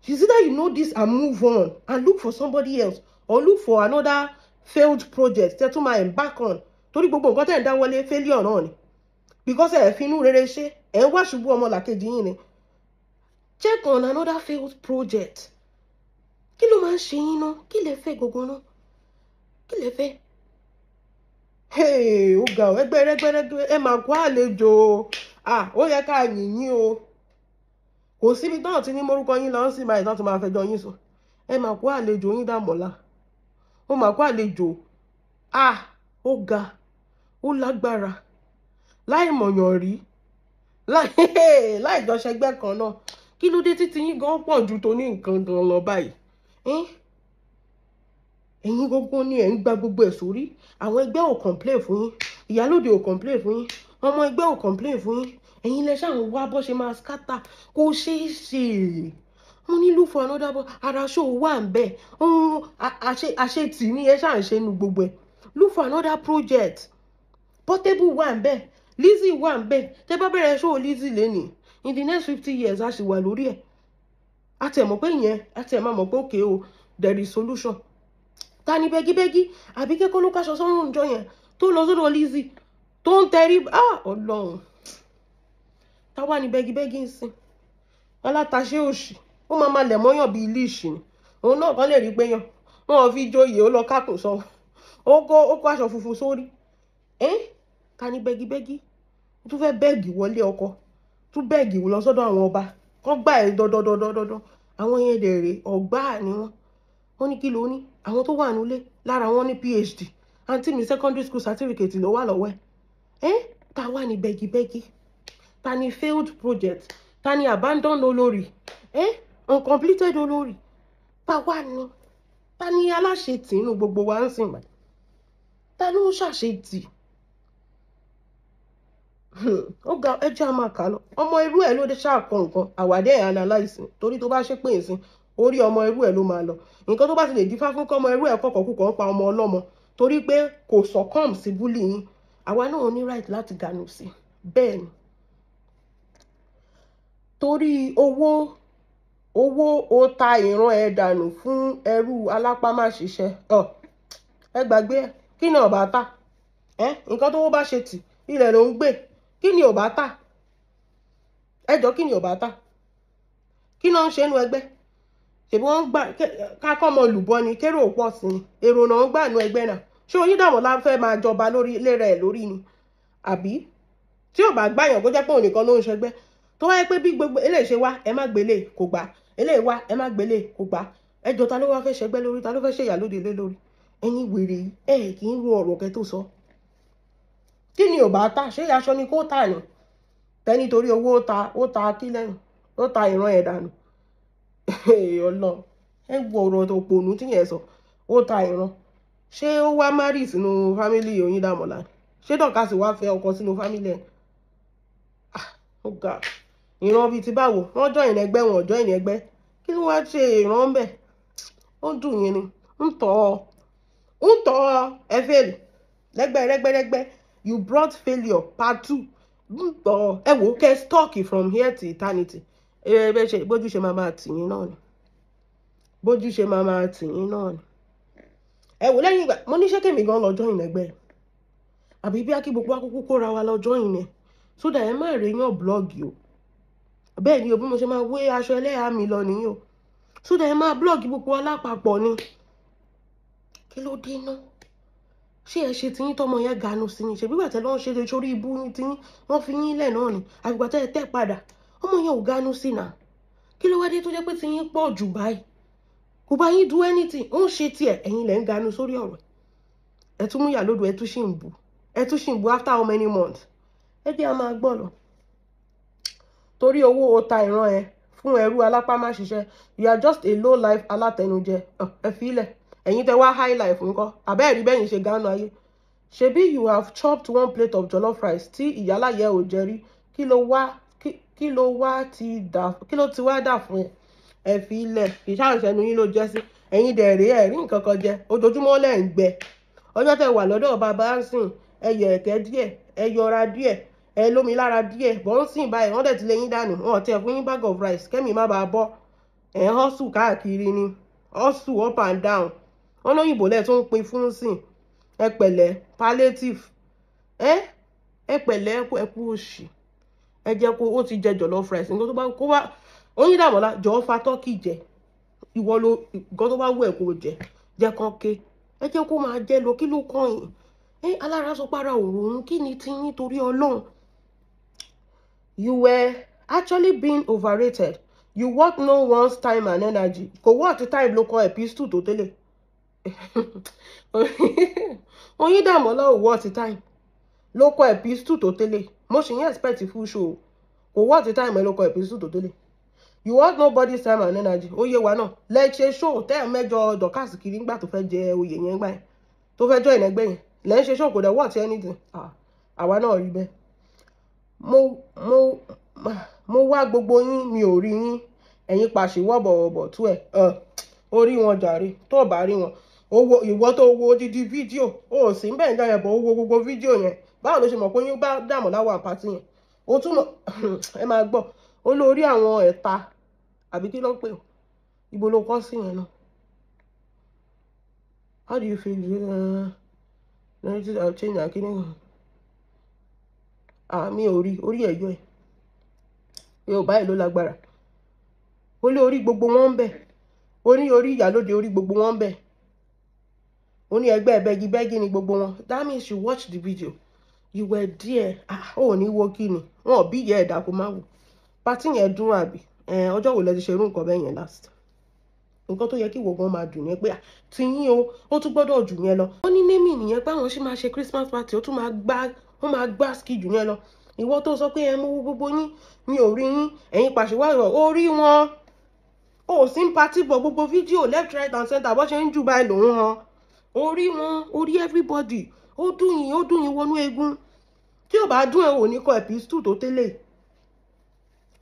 Is either you know this and move on and look for somebody else, or look for another failed project tẹ́ tún máa embark on, torí gbogbo nǹkan tẹ́ ń dáwọ́lé, failure náà ni, because ẹ̀ fi inú rere ṣe, ẹ̀ ń wá ṣubú ọmọlàkejì yín ni. Check on another failed project. Kí ló máa ń ṣe yín náà? Kí lẹ fẹ́ gbogbo náà? Kí lẹ fẹ́? Hey, ó ga ọ. Ẹgbẹ́ rẹ́gbẹ́rẹ́gbẹ́, ẹ máa kó àlejò. Ah, ó yẹ ká yìn yín o. Kò síbi tán tí ní morúkọ yín lọ sí báyìí tán ti máa fẹjọ́ yín sùn. Ẹ máa kó àlejò yín Dàmọ́lá. Ó máa kó àlejò. Ah, ó ga, ó lágbára, láì mọ̀yàn rí, láì jọ ṣẹgbẹ́ kan náà. Kí ló dé títí yín gan pọ̀ ju tó ní nǹkan gan lọ báyìí? Ẹ̀yin gbogbo ni ẹ̀ ń gba gbogbo ẹ̀ sórí. Àwọn ẹgbẹ́ ò complain fún yín, ìyálòde ò complain fún yín, ọmọ ẹgbẹ́ ò complain fún yín. Ẹ̀yin lẹ ṣáà ń wá bó ṣe máa scatter. Kò ṣeé ṣe. Mo ní look for another boy. Ara ṣó wà ń bẹ̀ ohun àṣetì ní ẹ ṣáà ń ṣe nu gbogbo ẹ̀. Look for another project. Portable wà ń bẹ̀, Lizzy wà ń bẹ̀. Tẹ́ bá bẹ̀rẹ̀ ṣó Lizzy lẹ́nìí, in the next 50 years, a sì wà lórí ẹ̀. A tẹ̀ mọ̀ pé ìyẹn, a tẹ̀ máa mọ̀ pé okay o, there is solution. Ta ni bẹ́gíbẹ́gí? Àbí kẹ́kọ́ ló káṣọ sọ́run ìjọ yẹn tó lọ sọ́dọ̀ Lizzy tó ń tẹrí? Ah, Ọlọ́run, táwa ni bẹ́gíbẹ́gí ń sìn? Alátaṣé òṣì, ó máa máa lẹ̀ mọ́yàn bíi leash ni. Òun náà kàn lè rí pé yàn wọn ò fi joyè, ó lọ kákùn sọ, ó kó aṣọ funfun sórí. Ẹ́, ta ni bẹ́gíbẹ́gí? Ó tún fẹ́ beg wọlé ọkọ, tún beg lọ sọ́dọ̀ àwọn ọba kán gbà ẹ́ dọ́dọ́dọ́dọ́dọ́. Àwọn yẹn dẹ̀ rè, ọ̀gbá ni wọ́n. Wọ́n ní kí ló ní àwọn tó wà nílé lára wọn ní PhD. Àǹtí mi, secondary school certificate ló wà lọ́wọ́ ẹ̀. Ẹ́, ta wà ní bẹ́gíbẹ́gí? Ta ni failed project? Ta ni abandoned olórí? Ẹ́, uncompleted olórí? Ta wà ní? Ta ni aláṣetì inú gbogbo wa ń sìn báyìí? Ta ló ń ṣàṣetì? Ó ga. Ẹ jẹ́ a máa kà lọ. Ọmọ irú ẹ̀ ló dé ṣáà kọ nǹkan àwàdé ẹ̀ analyse, torí tó bá ṣépè ìsìn orí ọmọ irú ẹ̀ ló máa lọ. Nǹkan tó bá ti lè dífá fún kọ́mọ irú ẹ̀ kọ̀kọ̀ kúkọ̀ ń pa ọmọ ọlọ́mọ torí pé kò succumb sí bully yín, àwa náà ní right láti gànù sí. Bẹ́ẹ̀ ni, torí owó, owó, ó ta ìran ẹ̀ dànù fún ẹrú alápámáṣiṣẹ́. Ẹ gbàgbé ẹ. Kí ni ọba ta ẹ? Nǹkan tó bá ṣe tì ilẹ̀ ló ń gbé. Kí ni ọba ta? Ẹ jọ, kí ni ọba ta? Kí náà ń ṣe inú ẹgbẹ́? Ṣèbí wọ́n ń gbà kákọ́ ọmọ olùbọ́ ni, kérò pọ̀ sí ni, èrò náà ń gbà nú ẹgbẹ́ náà. Ṣé Oyíndàmọ́lá fẹ́ máa jọba lórí lérè ẹ̀ lórí ni? Àbí tí ò bá gbàyàn, kó jẹ́ pé òun nìkan ló ń ṣẹgbẹ́, tó wáyé pé bí gbogbo eléyìí ṣe wá, ẹ má gbélé, kò gbà, eléyìí wá, ẹ má gbélé, kò gbà. Ẹjọ́, ta ló wá fẹ́ ṣẹgbẹ́ lórí? Ta ló fẹ́ ṣe ìyálóde lé lórí? Ẹ̀yin wèrè yìí, ẹ kì í ro ọ̀rọ̀ kẹ́ tó sọ. Kí ni ò bá ta? Ṣé aṣọ ni kó tà ní tẹ́ nítorí owó? Ó ta, ó ta kí lẹ́nu, ó ta ìran ẹ̀ dànù. Ọlọ́run, ẹ wo ọ̀rọ̀ òpònú tí yẹn sọ. Ó ta ìran. Ṣé ó wá marry sínú family Oyíndàmọ́lá? Ṣé Dorcas wá fẹ́ ọkọ sínú family ẹ̀? Ah, ó ga. Ìran bíi ti báwo? Wọ́n join ẹgbẹ́, wọn join ẹgbẹ́, kí ló wá ṣe ìran bẹ́ẹ̀? Ó dùn yín ni. Ń tọ́ ọ, ń tọ́ ọ. Ẹ fail lẹ́gbẹ́ rẹ́gbẹ́rẹ́gbẹ́. You brought failure part two. Ń tọ́ ọ. Ẹ wò ó, kẹ́ stalk from here to eternity. Ẹ bẹ́ẹ̀ ṣe bójú ṣe máa máa tì yín náà ni, bójú ṣe máa máa tì yín náà ni. Ẹ wò, lẹ́yìn ìgbà mo ní ṣé kèmí gan lọ join ẹgbẹ́, àbí bí akí gbogbo akókó kóra wa lọ join ẹ, so that ẹ má rèéyàn blog o. Bẹ́ẹ̀ ni o, bí mo ṣe máa wé aṣọ ẹlẹ́yà mi lọ nìyí o. So that ẹ máa blog gbogbo alápapọ̀ ni. Kí ló dé náà? Ṣé ẹ ṣe tiyín tọmọ yẹn ganu sí ni? Ṣèbí gbàtẹ́ lọ́n ṣe sórí ibú yín tiyín, wọ́n fi yín lẹ̀ náà ni. Àfìgbà tẹ́ ẹ tẹ́ padà, ọmọ yẹn ò ganu sí náà. Kí ló wá dé tó jẹ́ pé tiyín pọ̀ jù báyìí? Kò bá yín do anything, ó ń ṣe tiẹ̀, ẹ̀yin lẹ̀ ń ganu sórí ọ̀rọ̀. Ẹ tún mú ìyàlódò, ẹ tún ṣì ń bù. Ẹ tún ṣì ń bù after how many months? Ẹ jẹ́ a máa gbọ́ lọ. Torí owó o ta ìran ẹ fún ẹrú alápá má ṣiṣẹ́. You are just a low life alátẹnujẹ. Ẹ fi ilẹ̀. Ẹ̀yin tẹ wá high life ńkọ́? Àbẹ́ẹ̀rí bẹ́yìn ṣe gánú ayé. Ṣebí you have chopped one plate of jollof rice tí ìyáláyẹ ò jẹ rí. Kí ló ti wá dà fún ẹ? Ẹ fi ilẹ̀. Ìṣàǹṣẹ́nu yín ló jẹ́ sí. Ẹ̀yin dẹ̀ rèé, ẹ̀ rí nǹkan kan jẹ. Ojoojúmọ́ lẹ̀ ń gbẹ. Ọjọ́ tẹ wà lọ́dọ̀ bàbá ń sìn, ẹ yọ ẹ̀kẹ́ díẹ̀, ẹ yọra díẹ̀, ẹ lómi lára díẹ̀. Bọ́ ń sìn báyìí, wọ́n dẹ̀ ti lé yín dànù. Wọn ò tiẹ̀ fún yín bag of rice kẹ́mi má bàa bọ́. Ẹ̀ ń hustle káàkiri ni. Hustle up and down. Wọ́n lóyìnbó lẹ̀ tó ń pín fún sìn. Ẹ pẹ̀lẹ́, palliative. Ẹ pẹ̀lẹ́, ẹ kú òṣì. Ẹ jẹ́ kó ó ti jẹ jollof rice. Nǹkan tó bá kó bá Oyin Dàmọ́lá jọ̀ọ́ fa turkey jẹ. Ìwọ ló nǹkan tó bá wù ẹ́ kó jẹ. Jẹ́ kán ké. Ẹ jẹ́ kó máa jẹ lọ, kí ló kàn yín? Ẹ alára sọ para òun, kí ni tiyín torí Ọlọ́run? You were actually being overrated. You worth no one's time and energy. Kò worth time ló kọ epistle tó tẹ́lẹ̀. Oyin Dàmọ́lá ò worth time. Ló kọ epistle tó tẹ́lẹ̀. Mo sì ń expect full show. Kò worth time ẹ ló kọ epistle tó tẹ́lẹ̀. You want nobody's time and energy. Ó yé wa náà. Lẹ ṣe show tẹ́ ẹ̀ mẹ́jọ Dorcas kiri ńgbà tó fẹ́ jẹ oyè yẹn gbà yẹn. Tó fẹ́ join ẹgbẹ́ yẹn. Lẹ ń ṣe show, kò dẹ̀ worth anything. Àwa náà rí bẹ́ẹ̀. Mo wá gbogbo yín, mi ò rí yín. Ẹ̀yin pàṣẹ wọ̀bọ̀wọ̀bọ̀ tú ẹ̀. Ó rí wọn jàre. Tó bá rí wọn. Owó ìwọ tó wo odidi fídíò. O ò sí ń bẹ̀ ń jẹ́ bọ̀, ó wo gbogbo fídíò yẹn. Báwo ló ṣe mọ̀ pé yín bá Dàmọ́lá wà party yẹn? Ó tún mọ̀, ẹ máa gbọ́. Ó lórí àwọn ẹ̀ta àbí kí ló ń pè ó? Ibo ló kọ́ sí yẹn náà? How do you feel? Narrative have changed and kini. Ah, mi ò rí orí ẹ̀yọ́ ẹ̀. Yorùbá ẹ̀ ló lágbára. Ó lé orí gbogbo wọn ń bẹ̀. Ó ní orí ìyálóde, orí gbogbo wọn ń bẹ̀. Ó ní ẹgbẹ́ bẹ́gibẹ́gi ni gbogbo wọn. That means you watch the video. You were there. Ah, ó ní wo kí ni? Wọn ò bí ìyá ẹ̀dá kó má wò. Party yẹn dùn àbí? Ọjọ́ wo lẹ ti ṣe irú nǹkan bẹ́ẹ̀ yẹn last? Nǹkan tó yẹ kí ìwọ gan máa dùn ní pé tí yín o, ó tún gbọ́dọ̀ jù yẹn lọ. Ó ní némì nìyẹn pé àwọn ṣì máa ṣe Christmas party, ó tún máa gbá, ó máa gbá ski jù yẹn lọ. Ìwọ tó sọ pé ẹ mú gbogbo yín, mi ò rí yín, ẹ̀yin pàṣípààrọ̀, ó rí wọn. Ó sì ń party bọ̀, gbogbo fídíò left, right and center, bó ṣe ń jù báyìí lòún hàn. Ó rí wọn, ó rí everybody. Ó dùn yín, ó dùn yín wọnú egun. Tí ò bá dùn ẹ, ò ní kọ epistle tó tẹ́lẹ̀.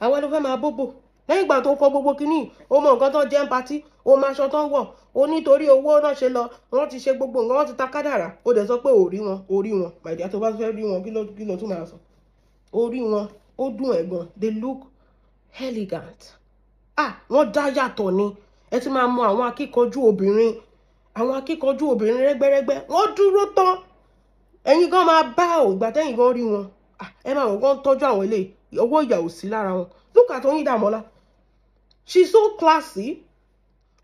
Àwọn ló fẹ́ máa bóbò. Lẹ́yìn ìgbà tó kọ gbogbo kínní, ó mọ nǹkan tó jẹ́ ń party, ó mọ aṣọ tó ń wọ̀, ó nítorí owó náà ṣe lọ, wọ́n ti ṣe gbogbo nǹkan, wọ́n ti ta kádàrà. Ó dẹ̀ sọ pé ò rí wọn, ò rí wọn. My dear, tó bá fẹ́ rí wọn, kí ló tún máa sọ? Ó rí wọn, ó dùn ẹ̀ gan. They look elegant. Ah, wọ́n dá yàtọ̀ ni. Ẹ ti máa mọ àwọn akíkanjú obìnrin, àwọn akíkanjú obìnrin rẹ́gbẹ́rẹ́gbẹ́. Wọ́n dúró tán. Ẹ̀yin gan máa bá ò ìgbà tẹ́yìn gan rí wọn. Ah, ẹ máa wọ̀ gan tọ́jú àwọn eléyìí. Ọwọ́ ìyà ò sí lára wọn. Look at Oyin Dàmọ́lá. She's so classy.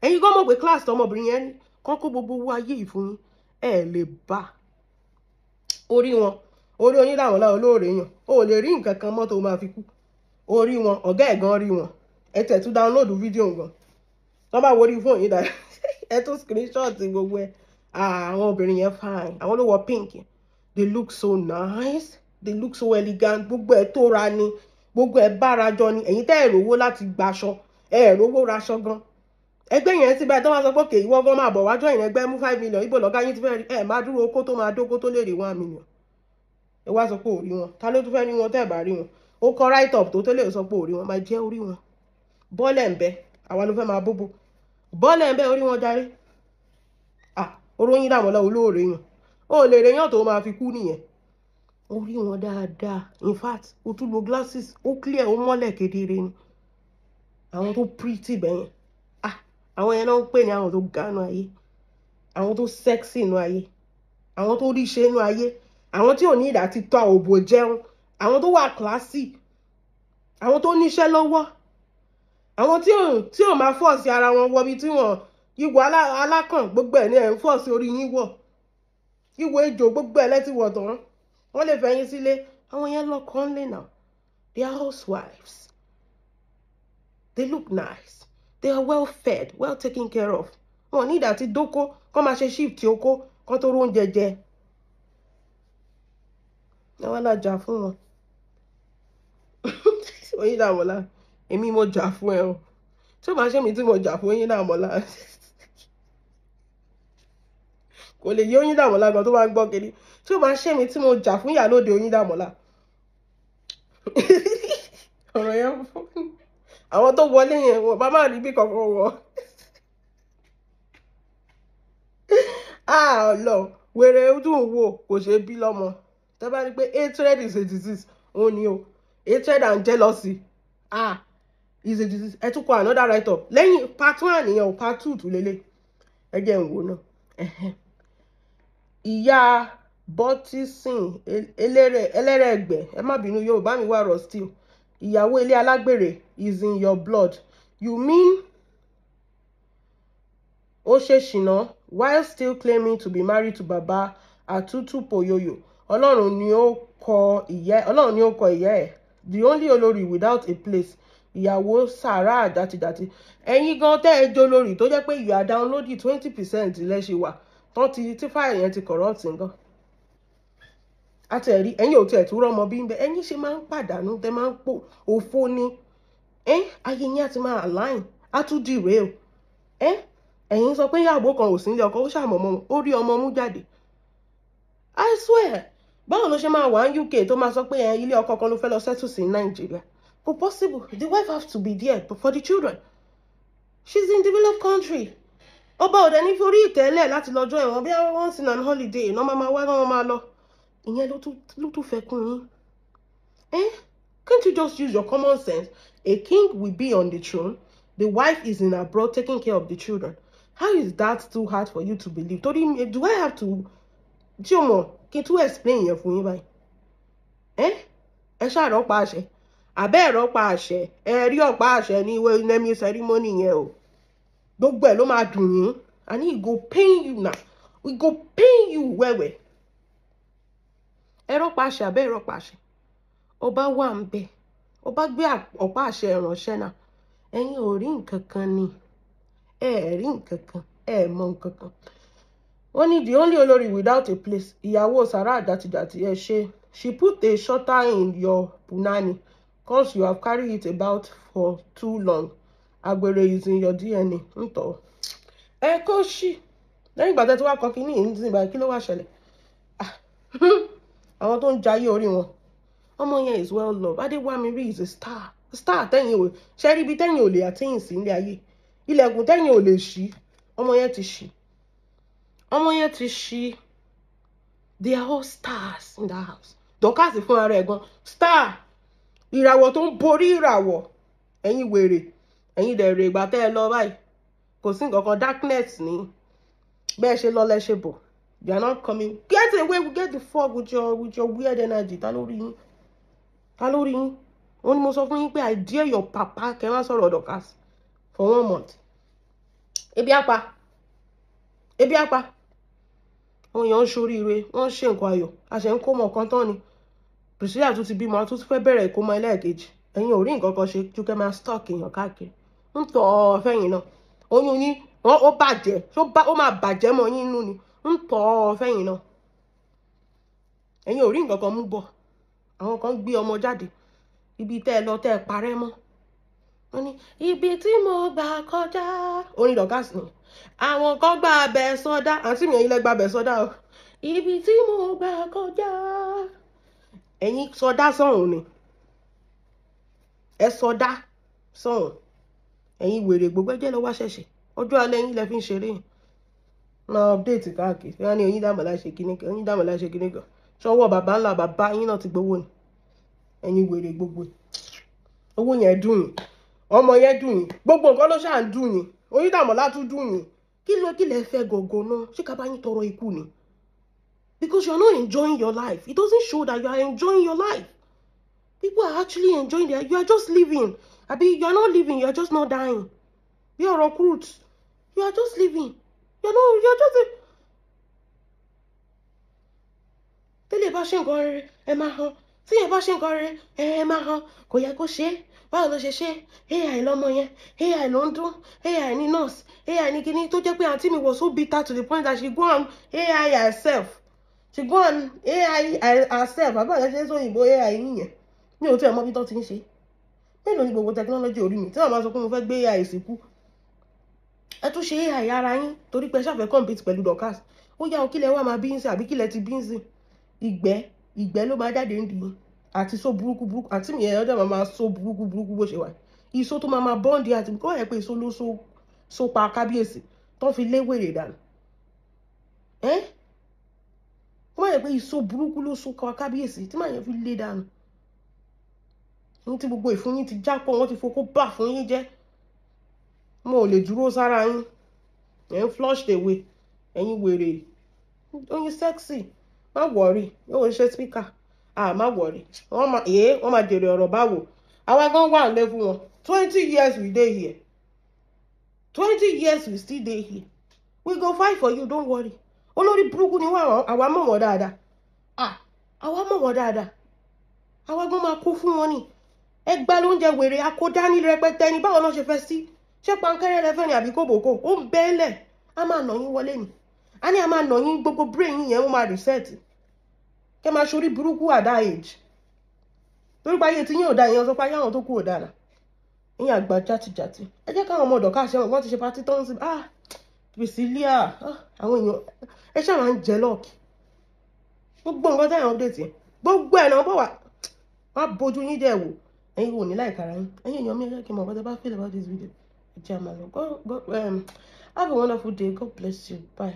Ẹ̀yin gan mọ̀ pé class tọmọbìnrin yẹn ní. Kán kó gbogbo owó ayé yìí fún yín. Ẹ lè bá orí wọn. Orí Oyin Dàmọ́lá olóore yàn. O ò lè rí nǹkan kan mọ́ tó máa fi kú. Orí wọn, ọ̀gá ẹ̀ gan rí wọn. Ẹ tẹ̀ tún download fídíò gan. Tọ́ bá wo orí fóònù yín dáadáa, ẹ tún screenshot gbogbo ẹ̀. Àwọn obìnrin yẹn fine. Àwọn ló wọ pink. They look so nice. They look so elegant. Gbogbo ẹ̀ tó ra ni. Gbogbo ẹ̀ bára jọ ni. Ẹ̀yin tẹ́ ẹ̀ rówó láti gbaṣọ. Ẹ̀ rówó raṣọ gan. Ẹgbẹ́ yẹn ti báyìí tó máa sọ pé òkè ìwọ gan máa bọ̀ wá join ẹgbẹ́, mú 5 million. Ibo lọ̀gá yín ti fẹ́ rí? Ẹ̀ máa dúró okó tó máa dógó tó lè rí 1 million. Ẹ wá sọ pé ò rí wọn. Ta ló tún fẹ́ rí wọn tẹ́ ẹ̀ bá rí wọn? Ó kọ write up tó tẹ́lẹ̀ sọ pé ò rí wọn. Máa jẹ́ orí wọn. Bọ́ọ̀lẹ̀ ń bẹ. Àwa ló fẹ́ máa bóbó. Bọ́ọ̀lẹ̀ ń bẹ, orí wọn darí. Ah, oróyìn Dàmọ́lá olóore yàn. Ó lè rèyàn tó máa fi kú nìyẹn. Ó rí wọn dáadáa. In fact, ó tún lo glasses, ó clear, ó mọ́lẹ̀ kedere ni. Àwọn tó pretty bẹ́yẹn. Ah, àwọn yẹn náà ń pè ní àwọn tó ga nú ayé, àwọn tó sexy nú ayé, àwọn tó rí ṣe nú ayé, àwọn tí ò ní ìdá ti tọ́ òbò jẹun, àwọn tó wà classy. Àwọn tó níṣẹ́ lọ́wọ́, àwọn tí ò máa force ara wọn wọbi tí wọ́n ìwọ alákàn gbogbo ẹ̀ ní ẹ̀ ń force orí yín wọ̀, ìwọ ejò gbogbo ẹ̀ lẹ́tí wọ̀ tán, wọ́n lè fẹ́ yín sílé. Àwọn yẹn lọ́kọ ńlé now. They are housewives, they look nice, they are well fed, well taken care of. Wọn ní ìdá tí dóko kọ́ máa ṣe shift oko kọ́ tó róúnjẹ jẹ. Ẹ wá lájà fún wọn. Oyíndàmọ́lá, èmi mo jà fún ẹ o. Tí ó máa ṣe mi tí mo jà fún Oyíndàmọ́lá, kò lè yé Oyíndàmọ́lá gan tó bá ń gbọ́ kiri. Tí ó máa ṣe mi tí mo jà fún ìyálóde Oyíndàmọ́lá, ọ̀rọ̀ yẹn fún àwọn tó wọlé yẹn, wọn bá má rí bí kankan wọ. Ah, ọlọ wèrè ojú wò kò ṣeé bí lọ́mọ. Tẹ́ bá rí pé hatred is a disease, òun ni o. Hatred and jealousy, ah, is a disease. Ẹ tún kọ another write up lẹ́yìn part one yẹn o, part two tún lélẹ̀. Ẹ jẹ́ n wò náà. Ìyá bọ́tísìn ẹlẹ́rẹ̀ẹ́gbẹ̀, ẹ má bínú, Yorùbá mi wà rusty o. Ìyàwó ilé alágbèrè is in your blood. You mean ó ṣe ṣìnà while still claiming to be married to Baba Atutu Poyoyo? Ọlọ́run ni ó kọ ìyá, Ọlọ́run ni ó kọ ìyá ẹ̀. The only olórí without a place, ìyàwó sàrà jàtìjàtì. Ẹ̀yin gan tẹ́ ẹ jẹ́ olórí tó jẹ́ pé you are downloading 20% lẹ́ṣẹ̀ wà tán ti tí file yẹn ti corrupt nǹkan àti ẹ̀rí. Ẹ̀yin ò tiẹ̀ tún rọ́mọ bí ń bẹ. Ẹ̀yin ṣe máa ń pàdánù, tẹ́ máa ń pò òfo ni. Ayé yín á ti máa align, á tún derail. Ẹ̀yin sọ pé ìyàwó kan ò sí nílé ọkọ, ó ṣàmọ̀mọ́, ó rí ọmọ mú jáde. I swear, báwo ló ṣe máa wà ní UK tó máa sọ pé ilé ọkọ kan ló fẹ́ lọ settle sí Nàìjíríà? Kò possible. The wife have to be there for the children. She's in developed country. Ọba ọ̀dẹ ní forí ìtẹ́lẹ̀ láti lọ́jọ́ ẹ̀wọ̀n bí once in an holiday iná máa wá náà máa lọ. Ìyẹn ló tún fẹ́ kún yín. Eh, can't you just use your common sense? A king will be on the throne, the wife is in abroad taking care of the children. How is that too hard for you to believe? Torí do I have to, tí o mọ̀ kí n tún explain yẹn fún yín báyìí? Ẹ ẹ ṣàrọ̀ pa àṣẹ àbẹ́ ẹ̀rọ pa àṣẹ, ẹ rí ọ̀pá àṣẹ ní ìwé naming ceremony yẹn o. Gbogbo ẹ̀ ló máa dùn yín, and e go pain you now, e go pain you well well. Ẹ̀rọ pa àṣẹ àbẹ́ ẹ̀rọ pa àṣẹ, ọba wà ń bẹ, ọba gbé ọ̀pá àṣẹ ìránṣẹ́ náà. Ẹ̀yin ò rí nǹkan kan ni, ẹ rí nǹkan kan, ẹ mọ nǹkan kan. Wọ́n ní the only olórí without a place, ìyàwó sàrà jàtìjàtì. Ẹ ṣe, she put a shutter in your punani 'cause you have carried it about for too long. Àgbèrè is in your DNA. Ntọ́ ẹ kó ṣì lẹ́yìn ìgbà tẹ́ tí wàá kọ́ kínní yìí nísìnyí báyìí, kí ló wá ṣẹlẹ̀? Àwọn tó ń jayé orí wọn, ọmọ yẹn is well loved. Adéwámírí is a star, star tẹ́yìn ò ṣe rí ibi tẹ́yìn ò lè àtẹ́yìn sí ilé ayé, ilẹ̀kùn tẹ́yìn ò lè ṣí, ọmọ yẹn ti ṣí, ọmọ yẹn ti ṣí. They are all stars in that house. Dorcas fún ara ẹ̀ gan star, ìràwọ̀ tó ń borí ìràwọ̀. Ẹ̀yin wèrè, ẹ̀yin dẹ̀ rè, ìgbà tẹ́ ẹ lọ báyìí, kò sí nǹkan kan, darkness ní bẹ́ẹ̀ ṣe lọ lẹ́ṣẹ̀ bọ̀. You are not coming. Get away, get the fuck with your weird energy. Ta ló rí yín? Ta ló rí yín? Ó ní mo sọ fún yín pé I dare your papa kẹ́ má sọ̀rọ̀ Dorcas for one month. Ebi á pa, ebi á pa. Àwọn èèyàn ń ṣoríire, wọ́n ń ṣe nǹkan ayọ̀, a ṣe ń kó mọ̀ kan tán ni. Priscilla tún ti bímọ, a tún fẹ́ bẹ̀rẹ̀ ìkómọ ẹlẹ́ẹ̀kejì. Ẹ̀yin ò rí nǹkan kan ṣe ju kẹ́ máa stalk èèyàn káàkiri. Ń tọ́ ọ fẹ́yìn náà, oyún yín ó bàjẹ́, ó máa bàjẹ́ mọ́ yín nínú ni. Ń tọ́ ọ fẹ́yìn náà, ẹ̀yin ò rí nǹkan kan mú bọ̀. Àwọn kan gbé ọmọ jáde, ibi tẹ́ ẹ lọ tẹ́ ẹ parẹ́ mọ́. Wọ́n ní ibi tí mo gbà kọjá, orin Dorcas ni. Àwọn kan gba abẹ sọdá. Àǹtí mi, ẹ̀yin lẹ gba abẹ sọdá o. Ibi tí mo gbà kọjá, ẹ̀yin sọdá sọ̀hún ni, ẹ sọdá sọ̀hún. Ẹ̀yin wèrè gbogbo, ẹjẹ́ lọ wá ṣẹ̀ṣẹ̀. Ọjọ́ alẹ́ yín lẹ fi ń ṣeré yẹn, máa update káàkiri. Wọ́n ní Oyíndàmọ́lá ṣe kíní kan, Oyíndàmọ́lá ṣe kíní kan. Ṣọwọ́ bàbá ńlá bàbá yín náà ti gbowó ni? Ẹ̀yin wèrè gbogbo, owó yẹn dùn yín, ọmọ yẹn dùn yín, gbogbo nǹkan ló ṣáà ń dùn yín. Oyíndàmọ́lá tún dùn yín. Kí ló kí lẹ fẹ́ gọ̀gọ̀ náà? Ṣé ká bá yín tọrọ ikú ni? Because you are not enjoying your life. It doesn't show that you are enjoying your life. People are actually enjoying their, you are just living. Àbí you are not living, you are just not dying. Bí ọ̀rọ̀ crude, you are just living. You are not, you are just. Tẹ́lẹ̀ bá ṣe nǹkan rere, ẹ máa hàn. Tí yẹn bá ṣe nǹkan rere, ẹ máa hàn. Kò yẹ kó ṣe é. Báwo ló ṣe ṣe? AI lọ́mọ yẹn, AI ló ń dún, AI ní nurse, AI ní kíní tó jẹ́ pé àǹtí mi was so bitter to the point that she go and AI herself. She go and AI herself. Àbá yẹn ṣe ń sọ òyìnbó AI yìnyẹn. Mi ò tí ẹ̀ mọ bí tó ti ń ṣe. Mélòó ni gbogbo technology orí mi tí wọ́n máa sọ pé mo fẹ́ gbé AI síkú. Ẹ tún ṣe AI ara yín torí pé ẹ ṣàfẹ́ compete pẹ̀lú Dorcas. Ó yá o, kílẹ̀ wá máa bí ń sìn àbí kílẹ̀ ti bí ń sìn. Ìgbẹ́ ìgbẹ́ ló máa jáde nídìí yín àti so burúkú burúkú àti mi ẹ̀ ọjọ́ máa so burúkú burúkú bó ṣe wà. Iṣó tó máa máa bọ́ǹdì àti kó yẹ pé iṣó ló so pa kábíyèsí tó fi lé wèrè dànù. Ẹ́ kó má yẹ pé iṣó burúkú ló so pa kábíyèsí tí màá yẹn fi lé dànù. Ní tí gbogbo ìfun yín ti jápọ̀, wọ́n ti fokó bà fún yín jẹ́. Mo ò lè dúró sára yín. Ẹ̀ ń flush away. Ẹ̀yin wèrè. Oyin sexy. Má worry. Yóò ṣe speaker. Ah, má worry. Wọ́n máa wọ́n máa jèrè ọ̀rọ̀ báwo. Àwa gan wà nílé fún wọn. 20 years we dey here. 20 years we still dey here. We go fight for you, don't worry. Olórí burúkú ni wọ́n, àwa mọ̀ wọ́n dáadáa. Ah, àwa mọ̀ wọ́n dáadáa. Àwa gan máa kó fún wọn ni. Ẹ gbá lóúnjẹ wèrè akódání rẹpẹtẹ ni. Báwo náà ṣe fẹ́ sí? Ṣé pankẹ́rẹ́ rẹ fẹ́ ni àbí kòbókò? Ó ń bẹ́ẹ̀lẹ̀. A máa nà yín wọlé ni. A ní a máa nà yín, gbogbo brain yín yẹn ó máa reset. Kẹ́ máa ṣorí burúkú at that age. Torí pé ayé tí yín ò dá, ìyẹn sọ pé ayé àwọn tó kù ò dára. Ìyẹn àgbà játijàti. Ẹ jẹ́ káwọn ọmọ ọ̀dọ̀ káàṣẹ wọn ti ṣe party tó ń sìn. Ah, Priscilla, ah, àwọn èèyàn ẹ ṣáà máa ń jẹ luck. Gbogbo nǹkan táyà update yẹn, gbogbo ẹ̀ náà bọ̀ wá. Wọ́n á bójú yín jẹ́ wò. Ẹ̀yin wò ní láìka ara yín. Ẹ̀yin èèyàn mi, ẹ jẹ́ kí n mọ̀ what I feel about this video. Ẹ jẹ́ àmà lọ. Go, go, have a wonderful day. God bless you. Bye.